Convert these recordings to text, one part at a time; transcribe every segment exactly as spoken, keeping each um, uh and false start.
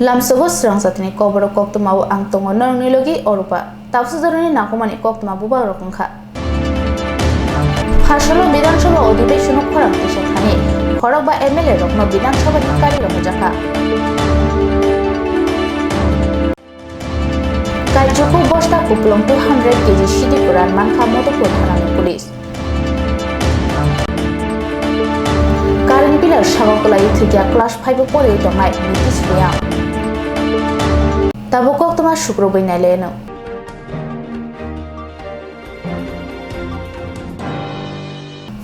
Lamsogo srang jatini koborok koktwmao ang tongo norokni logi Orupa. Tabuksa jorani nangkukmani koktwma bubagrok wngkha. Phasalo Bidhan Sabha Odhibeshon-o khorang kisa thani khorokba M L A rokno Bidhan Sabha ni kari rohojakha. Kaichukwu bosta kupulung two hundred K G sidi kwran mankha Madhupur thanani police. Current pillar sago kwlaiwi thwikya class five o poriwi tongnai Nitish Riyang. Tabuk koktwma sukrubwi naileno.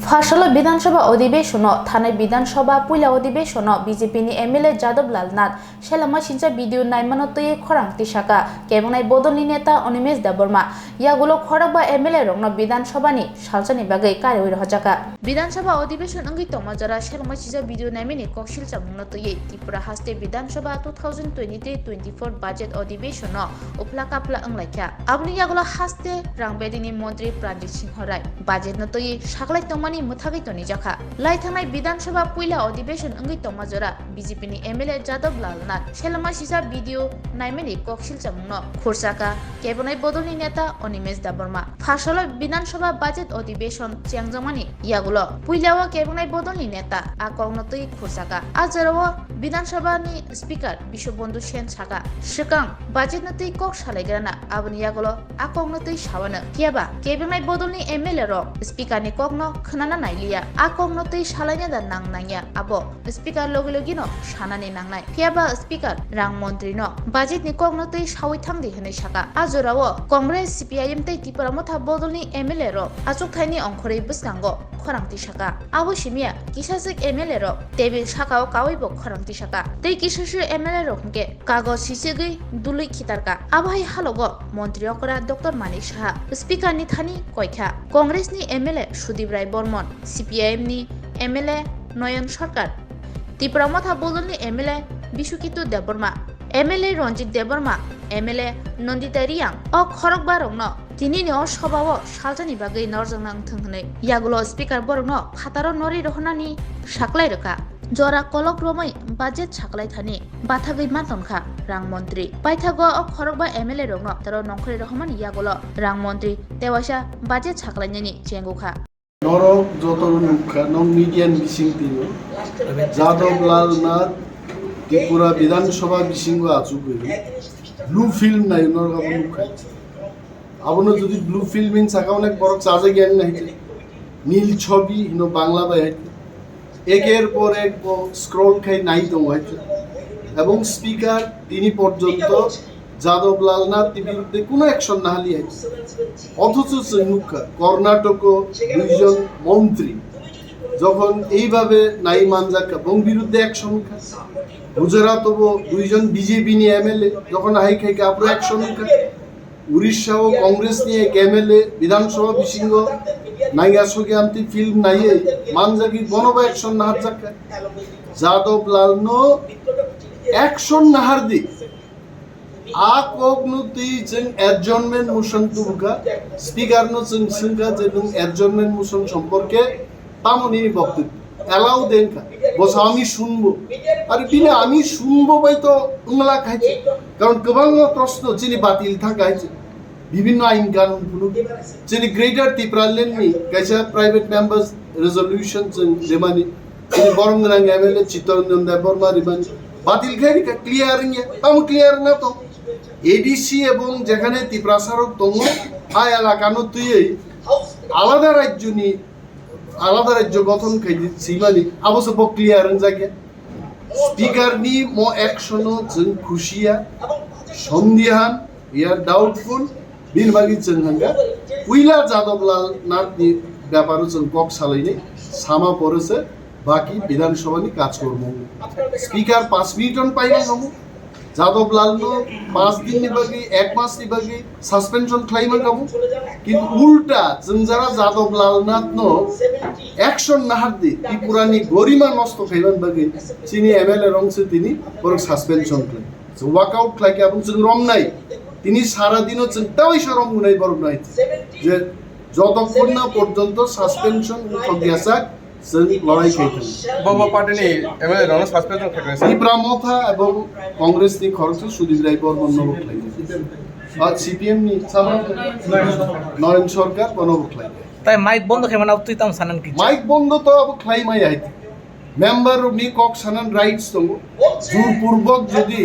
Phasalo Bidhan Sabha Odhibeshon-o thanai Bidhan Sabha puila Odhibeshon-o B J P ni M L A Jadab Lal Nath Selama singcha video naimano twiwi khorang tisaka kebongnai bodolni neta Animesh Debbarma. Yagulo khorokba M L A rokno Bidhan Sabha ni salsani bagwi kariwi rohorjaka. Bidhan Sabha Odhibeshon wngwi tongma jora selama singcha video naimani kok silchamungno twiwi Tripura haste Bidhan Sabha two thousand twenty-three twenty-four budget odhibeshon no uphla kaphla wnglaikha. Aboni yagulo haste rang bedini montri Pranjit Singh Rai budget no twiwi saklai tongmani mwthagwi tonijakha. Lai thangnai Bidhan Sabha puila odhibeshon wngwi tongma jora B J P ni M L A Jadab Lal Nath Selama singcha video naimani kok silchamungno khursaka kebonai bodolni neta Animesh Debbarma. Phasalo Bidhan Sabha budget odhibeshon chengjakmani yagulo puilao kebonai bodolni neta a kokno twi khursaka. A jorao Bidhan Sabha ni Speaker Biswabandhu Sen saka, swkang budget no twi kok salaigrana aboni yagulo a kokno twi sawano. Phiyaba kebongnai bodolni M L A rok Speaker ni kokno khwnana nailiya. A kokno twi salaina da nang nangya abo Speaker logi logi no sanani nangnai. Phiyaba Speaker rang montri no budget ni kokno twi sawi thangdi hwnwi saka. A jorao Congress, C P I M tei Tipra Motha bodolni M L A rok achukthai ni ongkhorwi bwskango khorang tisaka. Abo simiya kisaswk M L A rok table sakao kawibo khorang tisaka. Tei kisaswk M L A rok hwnkhe kagoj sisegwi dului khitarka. Abo hai halogo montri okra Doctor Manik Saha Speaker ni thani koikha. Congress ni M L A Sudip Rai Bormon, C P I M ni M L A Noyon Sarkar, Tipra Motha bodolni M L A Biswakitu Debbarma, M L A Ranjit Debbarma, M L A Nandita Riyang, o khorokba rokno tinini o sobao salsani bagwi norjakna wngthwng hwnwi yagulo Speaker borokno phataro norwi rohornani saklai rwkha. Jora kolok romwi budget saklai thani bathagwi ma tongkha rang montri. Paithago o khorokba M L A rokno taro nongkhorwi rohormani yagulo rang montri tewaisa budget saklainani chengukha. Norok joto nukha, norok media ni bising twi no. Jadab Lal Nath Tripura Bidhan Sabha bisingo achugwi blue film nai norok abo nukha. Abono jodi blue film hin saka onek borok chajak ya nai. Nil chobi hino Bangla bai hai. Eker por ek bo scroll khai nai tongo hai. Ebong speaker tini porjonto Jadab Lal Nath ni biruddhe kuno action nahali hai. Othocho chwng nukha Karnatako duijon montri jokhon eibhabe nai manjakha, bong biruddhe action kha. Gujarat o bo duijon B J P ni M L A jokhon hai khai kha, abro action kha. Orissa o Congress ni ek M L A Bidhan Sabha bisingo naiya sogi amtwi film naiye manjagwi bono bo action naharjakha. Jadab Lal no action nahardi. A kok no twi chwng adjournment motion tubukha, speaker no chwng swngkha je nwng adjournment motion somporke tamo nini boktobyo allow de wngkha, bo sa ami shunbo, ar bini ami shunbo bai to wngla khaise, karon kwbangma proshno chini batil thangkha hai se, bibhinno ain kanun phunuk, chini Greater Tipraland ni kaisa private members resolution chwng remani, chini borom gwnang M L A Chittaranjan Debbarma rimani, batil khai rikha, clear wngya, tamo clear wngna to, A D C ebong jekhane Tiprasa rok tongo, a elaka no twiwi alada rajyo ni alada rajyo gothon khaidi swimani, abo se bo clear wngjakya. Speaker ni mo action o chwng khusiya, sondihan, we are doubtful, bini bagwi chwng hwnkha puila Jadab Lal Nath ni beparo chwng kok salainai, sama pore se baki Bidhan Sabha ni kajkormo. Speaker panch minute on paina kamo. Jadab Lal no panch din ni bagwi, ek mas ni bagwi suspension khlaima kamo. Kintu ulta chwng jara Jadab Lal Nath no action nahardi, Tripura ni gorima nosto khaiman bagwi chini M L A rong se tini borok suspension khlai. Chwng walk out khlai khe abong chwng romnai. Tini sara dino chwng tawi sa romnai borok nai. Je jotokhonna porjonto suspension uthok yasak, Chwng lorai khe thung. Bo, bo party ni M L A rokno suspension khaikha. Tipra Motha ebong Congress ni khoroksa Sudip Rai Bormon no bo khlai. Ba C P M ni sama Noren Sarkar bono bo khlai. Tai mic bondo khe mana twi tam sanan ki? Mic bondo to abo khlai mai hai. Member ni kok sanan rights tongo. Jurpurbok jodi,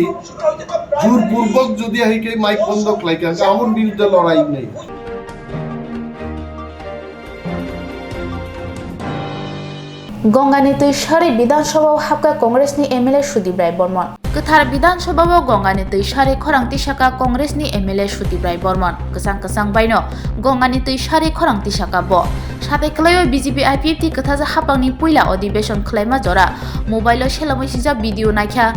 jurpurbok jodi hai khe mic bondo khlai kha, aboni birudde lorai nai. Gongani twi sarwi Bidhan Sabha o hapkha Congress ni M L A Sudip Rai Bormon. Kwthar Bidhan Sabha o Gongani twi sarwi khorang tisakha Congress ni M L A Sudip Rai Bormon. Kwchang kwchang baino Gongani twi sarwi khorang tisakha bo. Satai kwlaiwi B J P I P F T kwthaja haphangni puila adhibeshon khwlaima jora mobile o selamwi sijak video naikha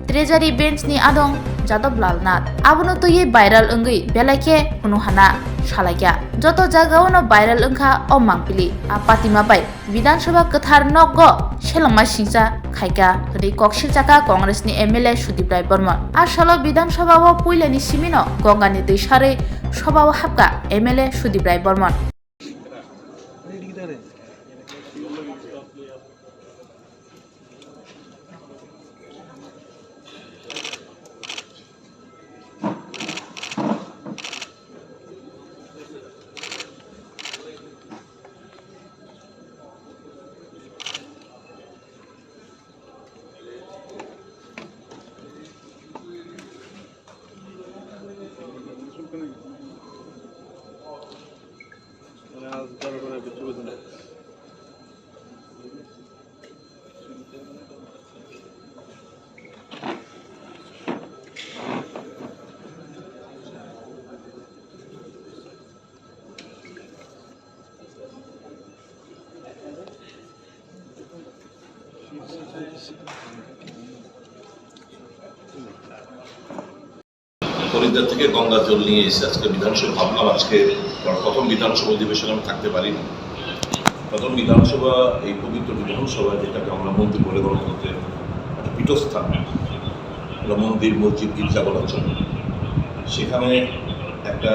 Treasury Bench ni adong Jadab Lal Nath. Abono twiwi viral wngwi belai khe hunu hana salaikha. Joto jagao no viral wngkha o mangpili. A patima bai Bidhan Sabha kwthar nogo selengma singcha khaikha hwnwi kok silchakha Congress ni M L A Sudip Rai Bormon. A salo Bidhan Sabha o puilani simino Gongani twi sarwi Sabha o hapkha M L A Sudip Rai Bormon. Haridwar থেকে গঙ্গা জল নিয়ে এসে আজকে বিধানসভা ভাবলাম, আজকে প্রথম বিধানসভা অধিবেশনে আমি থাকতে পারিনি। প্রথম বিধানসভা, এই পবিত্র বিধানসভা, যেটাকে আমরা মন্দির বলে, গণতন্ত্রের একটা পীঠস্থান, আমরা মন্দির, মসজিদ, গির্জা বলার জন্য, সেখানে একটা,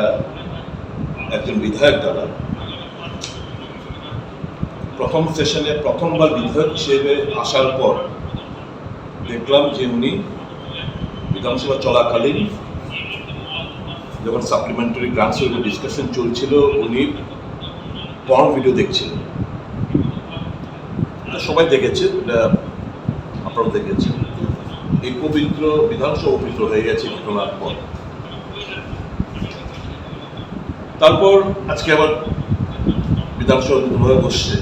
একজন বিধায়ক দাদা প্রথম সেশনে প্রথমবার বিধায়ক হিসেবে আসার পর দেখলাম যে উনি বিধানসভা চলাকালীন যখন সাপ্লিমেন্টারি গ্রান্টস এর উপর ডিসকাশন চলছিল, উনি পর্ন ভিডিও দেখছিলেন। এটা সবাই দেখেছে, এটা আপনারা দেখেছেন। এই পবিত্র বিধানসভা পবিত্র হয়ে গেছে ঘটনার পর। তারপর আজকে আবার বিধানসভা নতুনভাবে বসছে।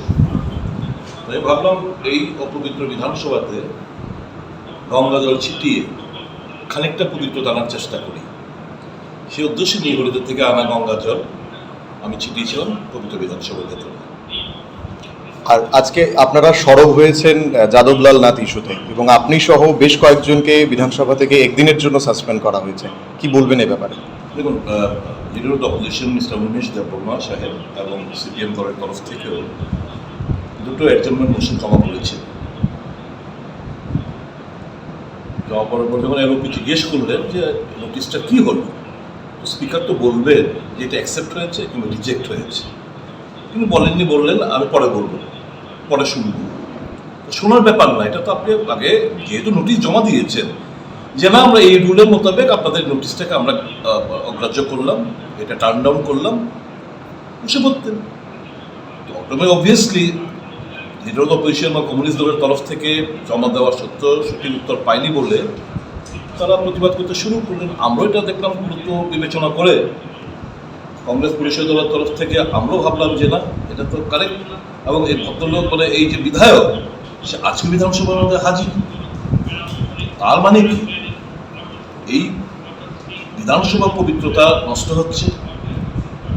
তাই ভাবলাম এই অপবিত্র বিধানসভাতে গঙ্গা জল ছিটিয়ে খানিকটা পবিত্রতা আনার চেষ্টা করি। সেই উদ্দেশ্যে নিয়ে হরিদ্বার থেকে আনা গঙ্গা জল আমি ছিটিয়েছিলাম পবিত্র বিধানসভার ভেতরে। আর আজকে আপনারা সরব হয়েছেন, আহ, যাদবলাল নাথ ইস্যুতে এবং আপনি সহ বেশ কয়েকজনকে বিধানসভা থেকে একদিনের জন্য সাসপেন্ড করা হয়েছে। কি বলবেন এ ব্যাপারে? দেখুন, আহ, leader of opposition mister Umesh Debbarma সাহেব এবং সিপিএম দলের তরফ থেকেও দুটো অ্যাডজার্নমেন্ট মোশন জমা করেছে। জমা পড়ার পর যখন এলওপি জিজ্ঞেস করলেন যে নোটিশটা কি হলো, তো স্পিকার তো বলবেন যে এটা অ্যাকসেপ্ট হয়েছে কিংবা রিজেক্ট হয়েছে। তিনি বলেননি, বললেন, "আমি পরে বলবো, পরে শুনবো।" তো শোনার ব্যাপার না, এটা তো আপনি আগে যেহেতু নোটিশ জমা দিয়েছেন যে, "না, আমরা এই রুলের মোতাবেক আপনাদের নোটিশটাকে আমরা, আহ, অগ্রাহ্য করলাম, এটা টার্ন ডাউন করলাম", বসে পড়তেন। তো অটোমে-, অবভিয়াসলি লিডার অফ অপোজিশন বা কমিউনিস্ট দলের তরফ থেকে জমা দেওয়া সত্ত্বেও সঠিক উত্তর পায়নি বলে তারা প্রতিবাদ করতে শুরু করলেন। আমরাও এটা দেখলাম গুরুত্ব বিবেচনা করে কংগ্রেস পরিষদ দলের তরফ থেকে আমরাও ভাবলাম যে না, এটা তো কারেক্ট। এবং এই ভদ্রলোক, মানে এই যে বিধায়ক, সে আজকে বিধানসভার মধ্যে হাজির। তার মানে কি? এই বিধানসভার পবিত্রতা নষ্ট হচ্ছে।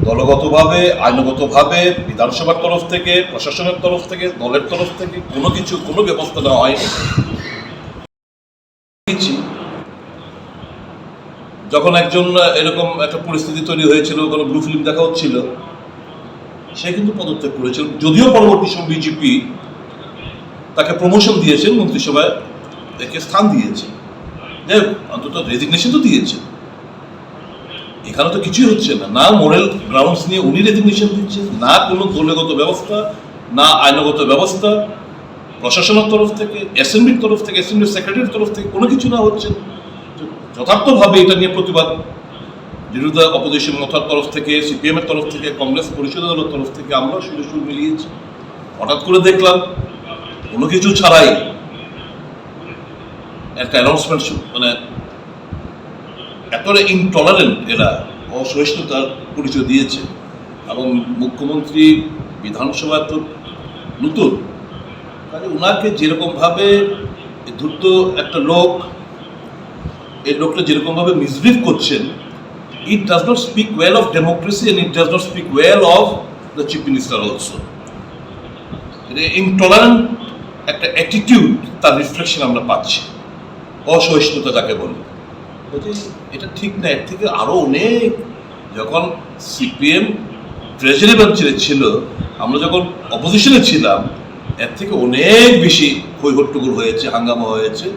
দলগতভাবে, আইনগতভাবে বিধানসভার তরফ থেকে, প্রশাসনের তরফ থেকে, দলের তরফ থেকে কোনো কিছু, কোনো ব্যবস্থা নেওয়া হয়নি। যখন একজন, আহ, এরকম একটা পরিস্থিতি তৈরি হয়েছিল, কোনো ব্লু ফিল্ম দেখা হচ্ছিল, সে কিন্তু পদত্যাগ করেছিল। যদিও পরবর্তী সময় বিজেপি তাকে প্রমোশন দিয়েছে, মন্ত্রিসভায় একে স্থান দিয়েছে, যাই হোক, অন্তত রেজিগনেশন তো দিয়েছে। এখানে তো কিছুই হচ্ছে না, না মোরাল গ্রাউন্ডস নিয়ে উনি রেজিগনেশন দিচ্ছেন, না কোনো দলগত ব্যবস্থা, না আইনগত ব্যবস্থা। প্রশাসনের তরফ থেকে, অ্যাসেম্বলির তরফ থেকে, অ্যাসেম্বলি সেক্রেটারির তরফ থেকে কোনো কিছু না হচ্ছে। যথার্থভাবে এটা নিয়ে প্রতিবাদ বিরোধী অপোজিশন মথার তরফ থেকে, সিপিএম এর তরফ থেকে, কংগ্রেস পরিষদ দলের তরফ থেকে আমরা সুরে সুর মিলিয়েছি। হঠাৎ করে দেখলাম কোনো কিছু ছাড়াই একটা অ্যানাউন্সমেন্ট, মানে এতটা ইনটলারেন্ট এরা, অসহিষ্ণুতার পরিচয় দিয়েছে। এবং মুখ্যমন্ত্রী বিধানসভায় তো নতুন, কাজে ওনাকে যেরকমভাবে এই ধূর্ত একটা লোক, এই লোকটা যেরকমভাবে মিসবিহেভ করছেন, it does not speak well of democracy and it does not speak well of the chief minister also. এটা ইনটলারেন্ট একটা অ্যাটিটিউড, তার রিফ্লেকশন আমরা পাচ্ছি, অসহিষ্ণুতা যাকে বলে। কাজেই এটা ঠিক না। এর থেকে আরও অনেক, যখন সিপিএম ট্রেজারি বেঞ্চে ছিল, আমরা যখন অপোজিশনে ছিলাম, এর থেকে অনেক বেশি হই হট্টগোল হয়েছে, হাঙ্গামা হয়েছে।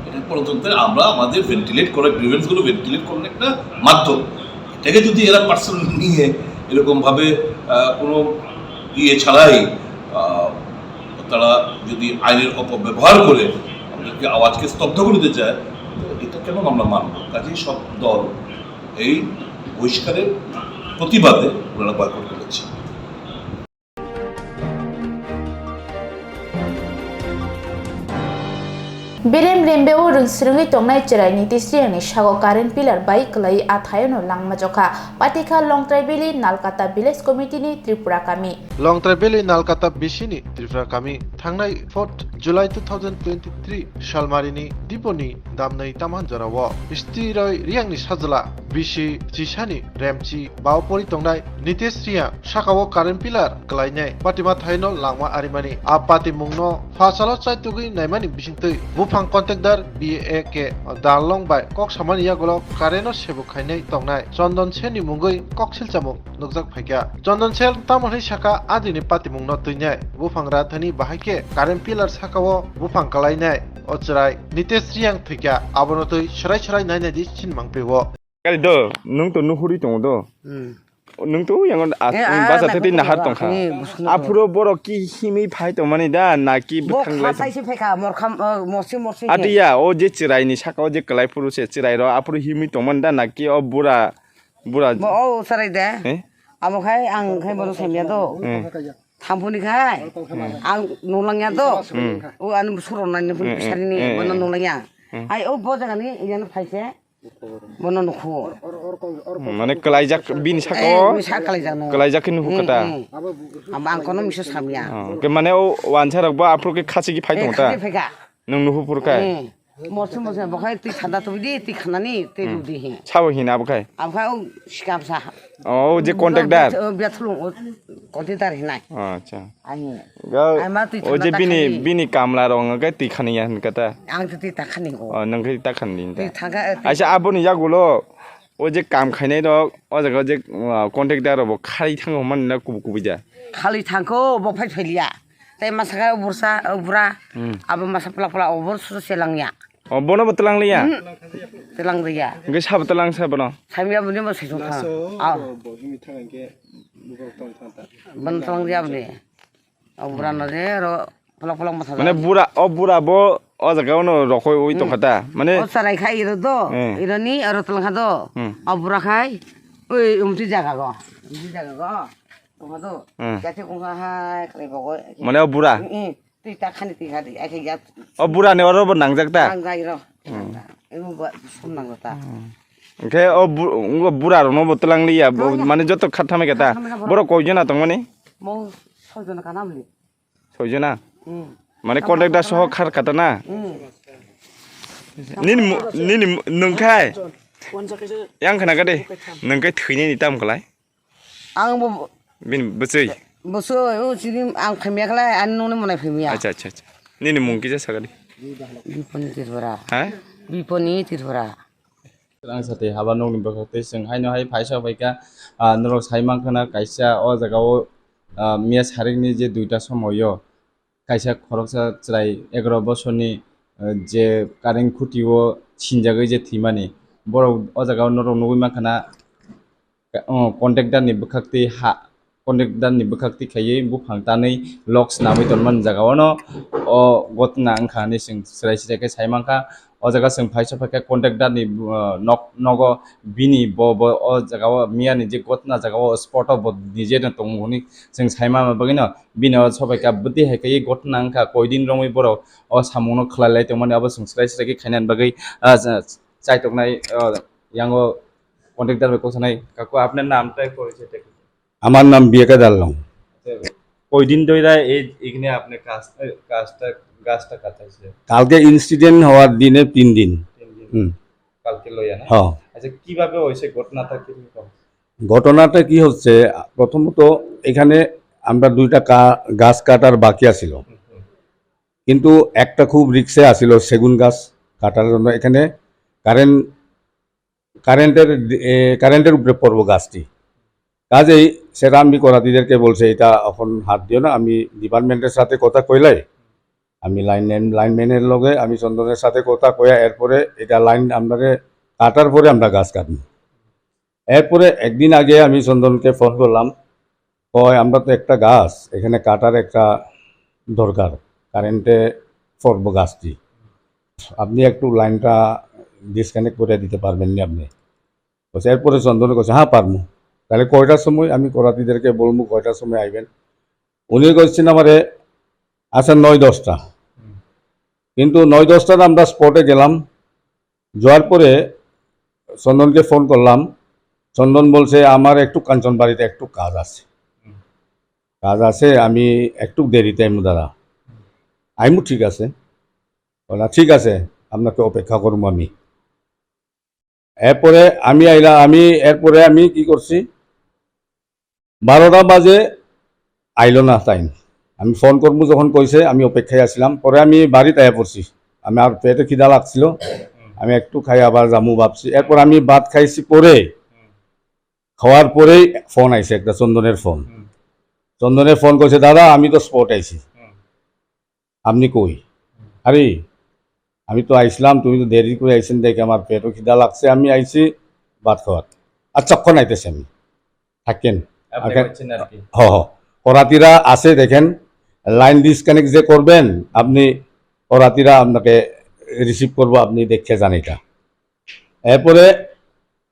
এটা গণতন্ত্রে আমরা আমাদের ভেন্টিলেট করা, গ্রিভেন্সগুলো ভেন্টিলেট করার একটা মাধ্যম। এটাকে যদি এরা পার্সোনাল নিয়ে এরকমভাবে আহ, কোনো ইয়ে ছাড়াই আহ, তারা যদি আইনের অপব্যবহার করে আমাদেরকে আওয়াজকে স্তব্ধ করে দিতে চায়, তো এটা কেন আমরা মানব? কাজেই সব দল এই বহিষ্কারের প্রতিবাদে ওনারা বয়কট করেছে। Belem rembeo rwngsrwngwi tongnai chwrai Nitish Riyangni sago current pillar bai kwlaiwi a thaiono langma jokha. Patikha Longtrai Valley Nalkata Village Committee ni Tripura kami. Longtrai Valley Nalkata bisini Tripura kami thangnai fourth July two thousand twenty-three salmarini diponi damnai tamhan jorao Stiroi Riyangni sajla bisi chisani remchi bao pori tongnai Nitish Riyang sakao current pillar kwlainai patima thaino langma arimani. A patimungno phasalo chaitugwi naimani bisingtwi buphang contractor B A K Darlong bai kok samani yagulo current-o sebuk khainai tongnai Chondon Selni mungwi kok silchamung nukjak phaikha. Chondon Sel tamo hwnwi sakha adini patimungno twinai buphang rathani bahai khe current pillar sakao buphang kwlainai o chwrai Nitesh Riyang thwikha, abono twi swrai swrai nainai di sinimang pio. Gari do, nwng to nuhuri tongo do. Nwng to yang a Eh, ah, basa nai thati bukhuk nahar nahar. Tongkha. Eh, bukhuk nahar. Aphuro borok ki himwi phai tongmani da, na ki bo bwthang lai khasai tong-, se phaikha, morkham, eh, morsi, morsi khe. Atiya, o je chwraini saka o je kwlai phuru se chwrai ro, aphuru himwi tongmani da, na ki o bura, bura. Bo o chwrai de. Eh? Amo khai ang khai bono samya do. Eh. Thampuni khai. Eh. Ang nulangya do. Hmm. O ani suro nani pun Eh, eh, pisari ni eh, bono eh. Nulangya. Hmm. Ai o bo jaga ni iyano phaise. Bono nukhu. Hmm, mane kwlaijak bini saka Eh, o. Misa kwlaijak no. Kwlaijak khe nukhu Hmm, kata. Hmm. Amo ang kono misa samya. Oh, ke mane o wansa rok bo aphuru ke khasi ki phai Eh, tong ta. Khasi phaikha. Nwng nukhu phuru kai. Eh. Morsi morsi bo khai twi thanda twi di, twi khanani, twi Hmm. Rudi he. Sabo hina bo khai. Abo khai o sikam sa. Oh, o je contractor. Biat, biat thulung o contractor hinai. Oh, acha. Ani. Ga, Ai ma twi o je thanda bini, takhani. Bini kamla rong ga twi khani ya hin kata. Ang twi takhani o. Oh, nwng khai takhani din ta. Twi thanga, eh, twi Aisa aboni yagulo o je kam khainai rok, o jaga o je, uh, contractor rok bo khai thango man na kubu kubu ja. Khali thangkho bo phai phailiya. Tei masakha o bursa, o bura, Hmm. Abo masa pla pla o bor susu selangya. O bono bo tlang liya? Hmm. Tlang liya. Hingke sabo tlang sa bono? Samya boni bo sejong thang. Aw. Bono tlang liya boni. O bura no je ro pla pla masa. Mane bura, o bura bo o jaga ono rokoi oi tongkha ta. Mane O sarai kha iro do. Eh. Iro ni aro tlang kha do. Hmm. O bura khai. Oi umti jaga go. Umti jaga go. Tongkha do. Hmm. Jati kongkha hai khlai bogo. Mane o bura? Hmm. Twi ta khani twi khadi, ai khe ya. O bura ni oro bo nangjak ta? Nangjak ro. Hmm. Ebo ba sum nanglo ta. Hingke o bu-, o bura rok no bo tlang liya, bo Tlang ya. Mane joto kha thamai kha ta. Kha thamai kha borok. Borok koi jona tongmani? Mo soi jona kana mli. Soi jona? Hmm. Mane contractor soho khar kha ta na? Hmm. Nini mu-, nini mu-, nwng khai? Yang khna kade? Nwng kai thwinani tam khlai? Ang bo Bini bwchwi? Bwchwi, o chini ang phaimya khlai, ani nungni monai phaimya. Acha, acha, acha. Nini mung kisa sakadi. Biponi Tripura. Ha? Biponi Tripura. Ang sate haba nokni bwkhak tei chwng haino hai phaisa bai kha, ah, norok sai mankha na kaisa o jaga o, ah, miya sarikni je duita somoio kaisa khoroksa chwrai egaroh bosorni, ah, je current khuti o sinjagwi je thwimani borok o jaga o norok nugwi mankha na, o contractor ni bwkhak tei ha, contractor ni bwkhak twi khaiwi buphang tanwi lok swnamwi tonmani jaga o no o gotna wngkha hinwi chwng chwrai chwrai khe sai mankha. O jaga chwng phaisa phaikha contractor ni, uh, nok, nogo bini bo, bo o jaga o miya ni je gotna jaga o spot o bo nije no tongo hinwi chwng sai ma bagwi no bini o sobaikha bwtwi hai khe gotna wngkha koi din romwi borok o samung no khlai lai tongmani abo chwng chwrai chwrai khe khainani bagwi, ah, cha-, chaitok nai, ah, yango contractor bai kok sanai. Kaku, apnar naam tei porichoy ta ki? আমার নাম বিবেকা দারলং। আচ্ছা, কয়দিন ধরে এই, এখানে আপনি কাজ, এ, কাজটা, গাছটা কাটাইছে? কালকে ইনসিডেন্ট হওয়ার দিনে তিন দিন। তিন দিন। হুম। কালকে লইয়া না? হ্যাঁ। আচ্ছা, কিভাবে হয়েছে ঘটনাটা, কিরকম? ঘটনাটা কি হচ্ছে, প্রথমত এখানে আমরা দুইটা কা-, গাছ কাটার বাকি আছিল, হুম, হুম। কিন্তু একটা খুব রিস্কে আছিল সেগুন গাছ কাটার জন্য। এখানে কারেন্ট কারেন্টের দি-, এ, কারেন্টের উপরে পড়বো গাছটি। কাজেই সেটা আমি করাতিদেরকে বলছি, "এটা এখন হাত দিও না, আমি ডিপার্টমেন্টের সাথে কথা কইলাই।" আমি লাইনম্যান, লাইনম্যানের লগে আমি চন্দনের সাথে কথা কইয়া এরপরে এটা লাইন আপনারে কাটার পরে আমরা গাছ কাটবো। এরপরে একদিন আগে আমি চন্দনকে ফোন করলাম, কয়, "আমরা তো একটা গাছ এখানে কাটার একটা দরকার, কারেন্টে পড়বো গাছটি, আপনি একটু লাইনটা ডিসকানেক্ট করে দিতে পারবেন নি আপনি?" বলছে, এরপরে চন্দনে কইছে, "হ্যাঁ, পারমু।" তাহলে কয়টার সময়? আমি করাতিদেরকে বলবো কয়টার সময় আইবেন। উনি কইছেন আমারে, "আচ্ছা, নয় দশটা।" হুম। কিন্তু নয় দশটার আমরা স্পটে গেলাম, যাওয়ার পরে চন্দনকে ফোন করলাম। চন্দন বলছে, "আমার একটু কাঞ্চনবাড়িতে একটু কাজ আছে, হুম। কাজ আছে, আমি একটু দেরিতে আইমু দাদা।" হুম। "আইমু, ঠিক আছে।" বললাম, "ঠিক আছে, আপনাকে অপেক্ষা করবো আমি।" এরপরে আমি আইলা-, আমি, এরপরে আমি কি করছি, বারোটা বাজে আইলো না তাই। আমি ফোন করবো যখন কইছে, আমি অপেক্ষায় আছিলাম। পরে আমি বাড়িত আয়া পড়ছি, আমার পেটে খিদা লাগছিল, আমি একটু খাই আবার যামু ভাবছি। এরপর আমি ভাত খাইছি পরে, খাওয়ার পরেই ফোন আইছে, একটা চন্দনের ফোন। হুম। চন্দনের ফোন কইছে, "দাদা, আমি তো স্পট আইছি।" হুম। আপনি কই? আরে, আমি তো আইসলাম, তুমি তো দেরি করে আইছেন দেখে আমার পেটও খিদা লাগছে, আমি আইছি ভাত খাওয়ার। আচ্ছা, অক্ষণ আইতেছি আমি, থাকেন। আপনি আগে বলছেন আর কি। হ, হ। করাতিরা আছে দেখেন, লাইন ডিসকানেক্ট যে করবেন, আপনি করাতিরা আপনাকে রিসিভ করবো, আপনি দেখে যান এটা। এরপরে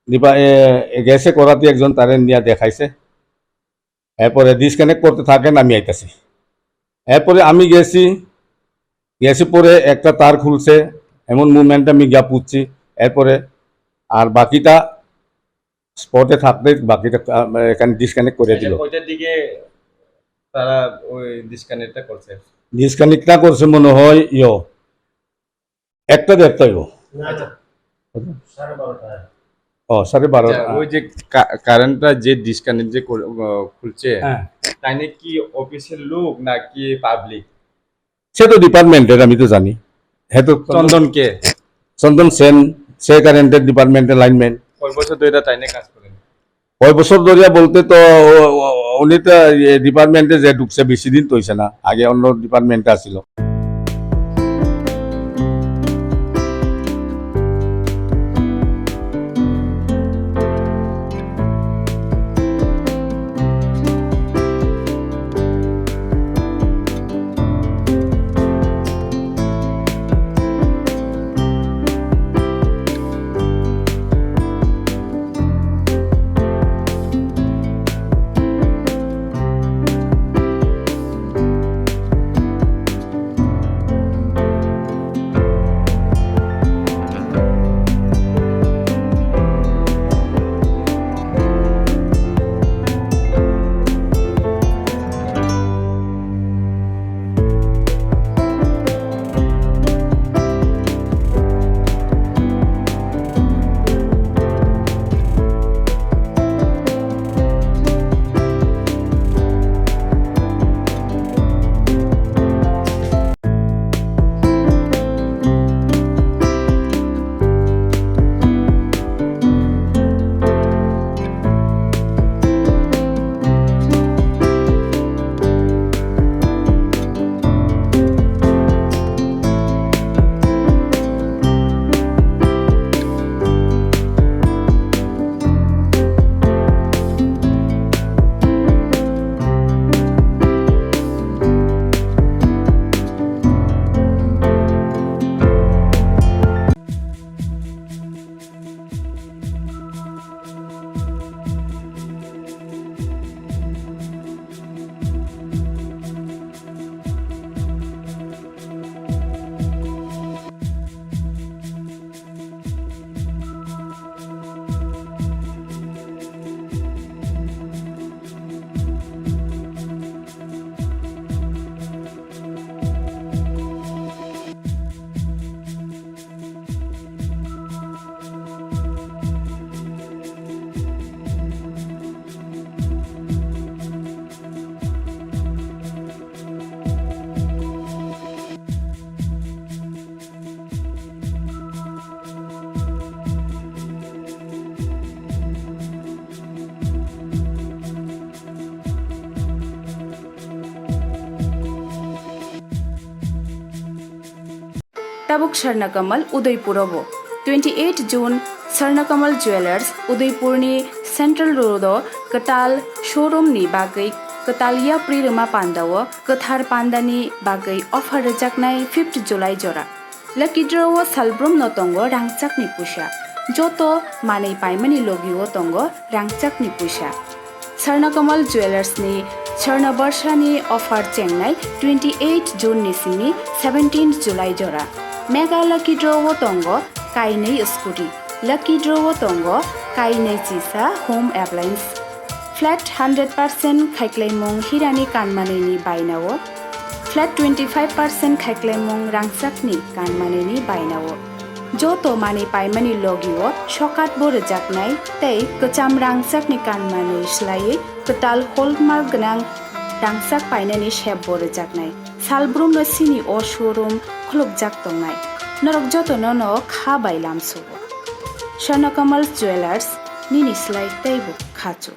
ডিপা-, এ, এ গেছে করাতি একজন, তারে নিয়ে দেখাইছে। এরপরে ডিসকানেক্ট করতে থাকেন, আমি আইতাছি। এরপরে আমি গেছি, গেছি পরে একটা তার খুলছে, এমন মুভমেন্ট আমি গিয়া পুচ্ছি। এরপরে আর বাকিটা স্পটে থাকতে বাকিটা, আহ, এখানে ডিসকানেক্ট করে আচ্ছা, দিল। কয়টার দিকে তারা ওই ডিসকানেক্টটা করছে? ডিসকানেক্টটা করছে মনে হয় ইয়ো, একটা দেড়টা হইব। না, আচ্ছা। না। সাড়ে বারোটা। ও, সাড়ে বারোটা। আচ্ছা, ওই যে কা-, কারেন্টটা যে ডিসকানেক্ট যে কর-, আহ, খুলছে, হ্যাঁ। তাই নাকি অফিসের লোক নাকি পাবলিক? সে তো ডিপার্টমেন্টের, আমি তো জানি। হ্যাঁ তো চন্দন কে? চন্দন সেন, সে কারেন্টের ডিপার্টমেন্টের লাইনম্যান। কয় বছর ধরে তাই নিয়ে কাজ করেন? কয় বছর ধরিয়া বলতে তো ও-, ও-, উনি তো এই ডিপার্টমেন্টে যে ঢুকছে বেশি দিন তো হইছে না, আগে অন্য ডিপার্টমেন্টে আছিল। Tabuk Swarnakamal Udaipur o bo. Twenty eight June Swarnakamal Jewellers Udaipur ni Central Road o kwtal showroom ni bagwi kwtal yapri rwma panda o kwthar panda ni bagwi offer rwjaknai fifth July jora. Lucky draw o salbrum no tongo rangchak ni puisa. Joto manwi paimani logi o tongo rangchak ni puisa. Swarnakamal Jewellers ni Swarna Barsha ni offer chengnai twenty eight June ni simi seventeen July jora. Mega Lucky Draw o tongo kainwi scooty. Lucky Draw o tongo kainwi chisa home appliance. Flat hundred percent khaiklaimung hirani kanmanwi ni baina o. Flat twenty five percent khaiklaimung rangchak ni kanmanwi ni baina o. Joto manwi paimani logi o sokat bo rwjaknai tei kwcham rangchak ni kanmanwi swlaiwi kwtal hallmark gwnang rangchak painani sep bo rwjaknai. Salbrum no sini o showroom khulukjak tongnai. Norok joto no no kha bai lamsugo. Swarnakamal Jewellers, nini slai teibo khachuk.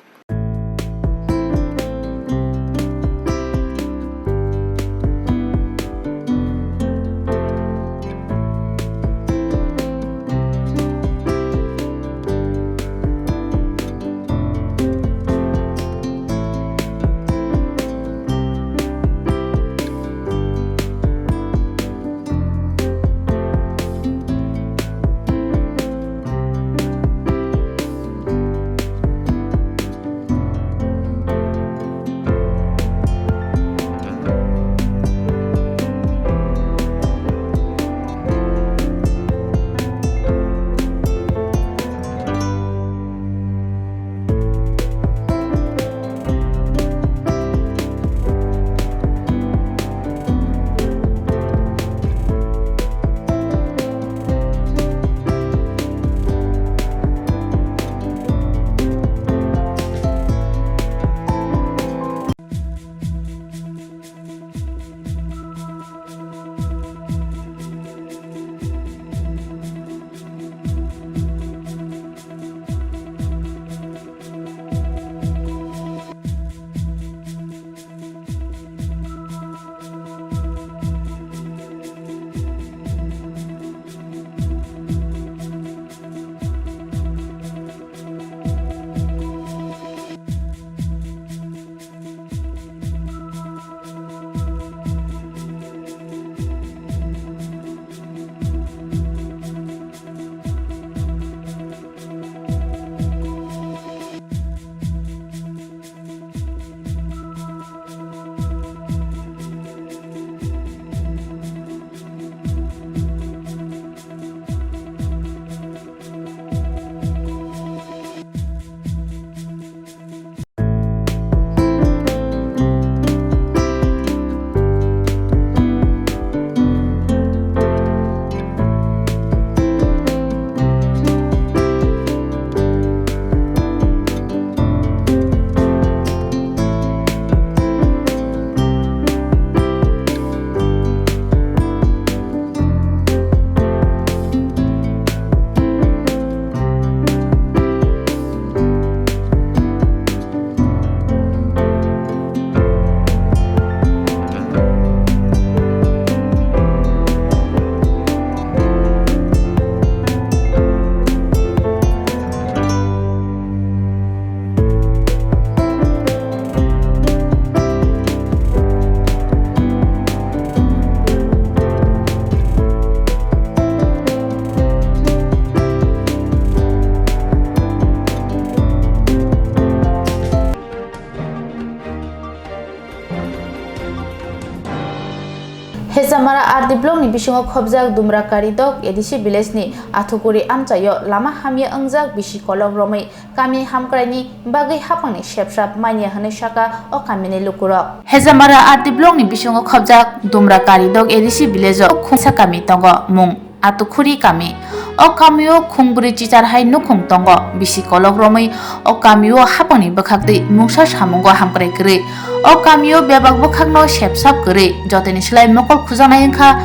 Hejamara R D block ni bisingo khobjak Dumra Karidok A D C village ni Athukuri amchaio lama hamya wngjak bisi kolok romwi kami hamkraini bagwi haphangni sepsap manya hwnwi saka o kamini lukurok. Hejamara R D block ni bisingo khobjak Dumra Karidok A D C village o khungsa kami tongo, mung Atukhuri kami. O kamio khungbrwi chichar hai nukhung tongo, bisi kolok romwi o kamio haphangni bwkhaktwi mungsa samungo hamkrai kwrwi. O kamio bebak bwkhakno sepsap kwrwi, jotoni slai mokol khujaknai wngkha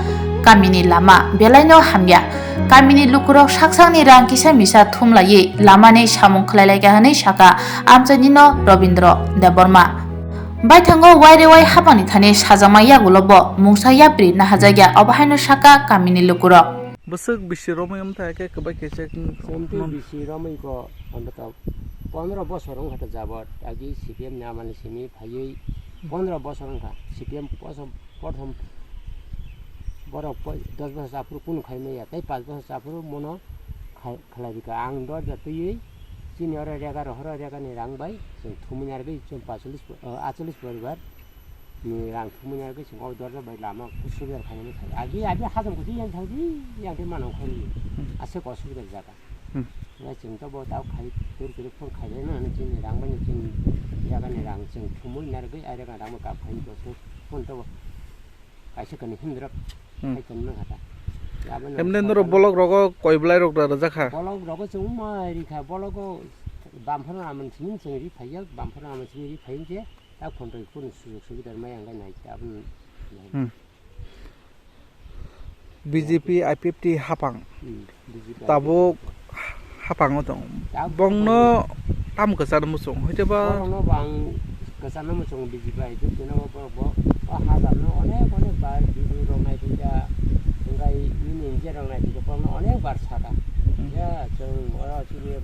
kamini lama belaino hamya. Kamini lukurok saksakni rang kisa misa thumlaiwi lamani samung khlailaikha hwnwi saka amchainino Robindro Debbarma. Baithango wairewai hapangni thani sajama yagulo bo mungsa yapri nahajakya, obo haino saka kamini lukurok. Bwswk bisi romwi wngtha khe kwbai khe check Chwng twi bisi romwi ko ontoto pondro bosor wngkha to jabot agi C P M ni amani simi phaiwi pondro bosor wngkha C P M poso prothom borok poi dos bosor aphuru kunu khai maya tei panch bosor aphuru mono khai khlai rikha ang dorja twiwi chini oro rega rohoro rega ni rang bai chwng thumwi narwgwi chwng pacholis acholis poribar ni rang thumwi narwgwi chwng o dorja bai lama kusubjar khainani khai agi agi hajam kuchuk yang thangdi yang tei manang khorwi aswk osubida jaga. Hmm. Nai chwng to bo tao khai tur kiri phone khai reno ani chini rang bai chini jaga ni rang chwng thumwi narwgwi ai rega rang kap khai bo phone to kaisa kani himdra Hmm. Khai tong nang kha ta. Emne noro bolok rogo koi belai rok da rajak kha. Bolok rogo chwng ma ri kha bologo bamphano amon simi chwng ri phaiya bamphano amon simi ri phai je ta phone to kun sujog subida mai ang nai ta abon. Hmm. B J P I P F T hapang. Hmm, B J P tabuk hapango tongo. Tabuk bongno tam kwchar muchung hoite ba. Borokno bang kwchar no muchung B J P I P F T no borok bo o hajar no onek onek bar video rok nai tongya. Tongkai nini engineer rok nai tongya borokno onek bar saka. Hmm. Ya chwng oro chini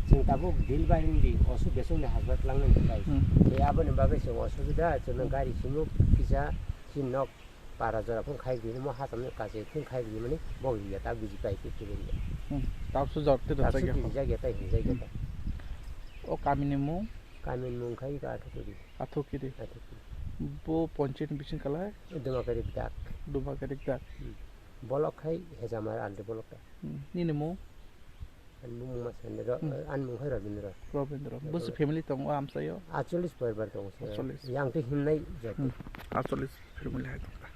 chwng tabuk deal bai wngdi osu besong ni hasbat lang nang kai. Hmm. Tei aboni bagwi chwng osubida chwngno gari simo kisa chini nok. Para jora phung khai di mo hasam ni kache phung khai di mani bo ya ta biji pai ki ki ya. Hmm. Tap su jor te Tap su jagya. Di jagya tai di jagya tai. O kami ni mung? Kami ni mung khai ka athu kiri. Athu kiri. Athu kiri. Bo ponchayat bising kalai? Duma kari dak. Duma kari dak. Hmm. Bolok khai hejamar ante bolok ta. Hmm. Nini mung? Ani bumung ma sandero, Hmm. Ani mung hai Rabindra. Rabindra. Busu family tongo amsayo? Acholis poribar tongo sir. Acholis. Yang te himnai joto. Hmm. Acholis family hai tongkha.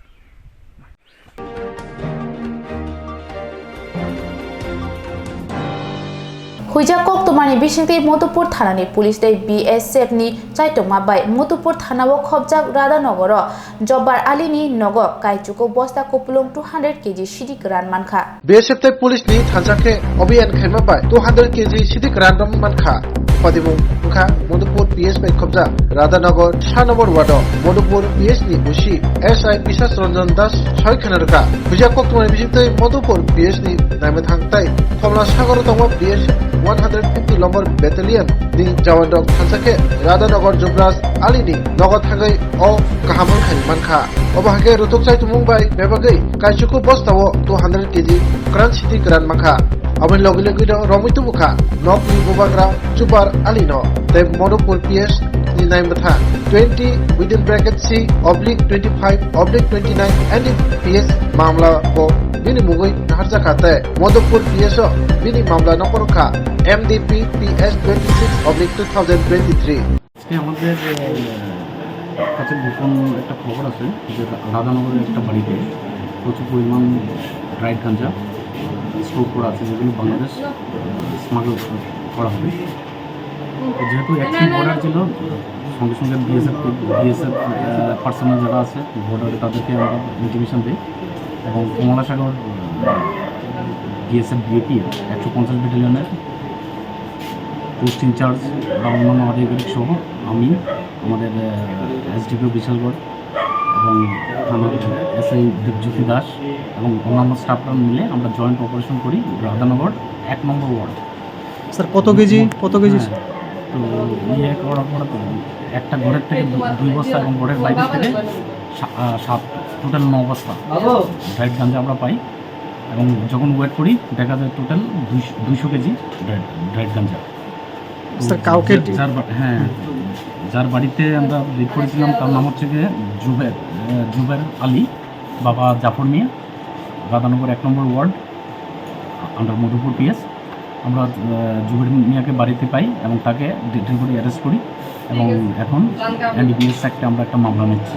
Huijak koktwmani bisingtwi Madhupur thanani police tei B S F ni chaitokma bai Madhupur thanao khopjak Radhanogoro Jobbar Ali ni nogo kaichuku bosta kupulung two hundred K G sidi kwran mankha. B S F tei police ni thansa khe obiyan khaima bai two hundred K G sidi kwran rom mankha. Padimung wngkha Madhupur P S bai khopjak Radhanagar sa number ward o Madhupur P S ni O C S I Biswas Ranjan Das soi khna rwkha. Huijak koktwmani bisingtwi Madhupur P S ni naima thang tei Khomla Sagoro tongma B S F one hundred fifty Lombor Battalion ni jawan rok thansa khe Radhanagar Jubraj Ali ni nogo thangwi o kaham wngkhani mankha. Obo hai khe rutuk chaitumung bai bebagwi kaichuku bosta o two hundred K G kwran sidi kwran mankha. Aboni logi logi no romwi tubu kha nokni bubagra Chubar Ali no tei Madhupur P S ni naimwthang twenty within bracket C oblique twenty-five oblique twenty-nine N D P S mamla bo bini mungwi naharjakha tei Madhupur P S o bini mamla no phorokha M D P P S twenty-six oblique two thousand twenty-three. আজকে আমাদের, আহ, কাছে গোপন একটা খবর আছে যে রা-, রাধানগরের একটা বাড়িতে প্রচুর পরিমাণ ড্রাইড গাঞ্জা স্টোর করা আছে, যেগুলো বাংলাদেশ, আহ, স্মাগল করা হবে। তো যেহেতু একশো বর্ডার ছিল, সঙ্গে সঙ্গে বিএসএফ, বিএসএফ, আহ, পার্সোনাল যারা আছে বর্ডারে, তাদেরকে আমরা ইনটিমেশন দিই এবং কমলাসাগর, আহ, বিএসএফ বিএপি একশো পঞ্চাশ ব্যাটালিয়নের পোস্ট ইনচার্জ বা অন্যান্য আধিকারিক সহ আমি, আমাদের, আহ, এসডিপিও বিশালগড় এবং থানার এসআই দীপজ্যোতি দাস এবং অন্যান্য স্টাফরা মিলে আমরা জয়েন্ট অপারেশন করি রাধানগর এক নম্বর ওয়ার্ড। স্যার, কত কেজি, কত কেজি? হ্যাঁ, তো ইয়ে করার পরে তো একটা ঘরের থেকে দু-, দুই বস্তা এবং ঘরের বাইরে থেকে সা-, আহ, সাত, টোটাল ন বস্তা ড্রাইড গাঞ্জা আমরা পাই। এবং যখন ওয়েট করি, দেখা যায় টোটাল দুইশো, দুইশো কেজি ড্রাইড, ড্রাইড গাঞ্জা। তো স্যার, কাউকে যে-, ডি- যার বা-, হ্যাঁ, যার বাড়িতে আমরা রেড করেছিলাম, তার নাম হচ্ছে গিয়ে জুবের, আহ, জুবের আলী, বাবা জাফর মিয়া, রাধানগর এক নম্বর ওয়ার্ড, আন্ডার মধুপুর পিএস। আমরা, আহ, জুবের মিয়াকে বাড়িতে পাই এবং তাকে ডিটেইন করে অ্যারেস্ট করি এবং এখন এনডিপিএস অ্যাক্টে আমরা একটা মামলা নিচ্ছি।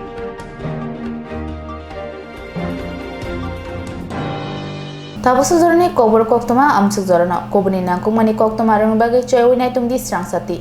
Tabuk sujorni kobor koktwma amsuk jorano koboni nangkukmani koktwma rwngni bagwi choyawi naitongdi srangsati.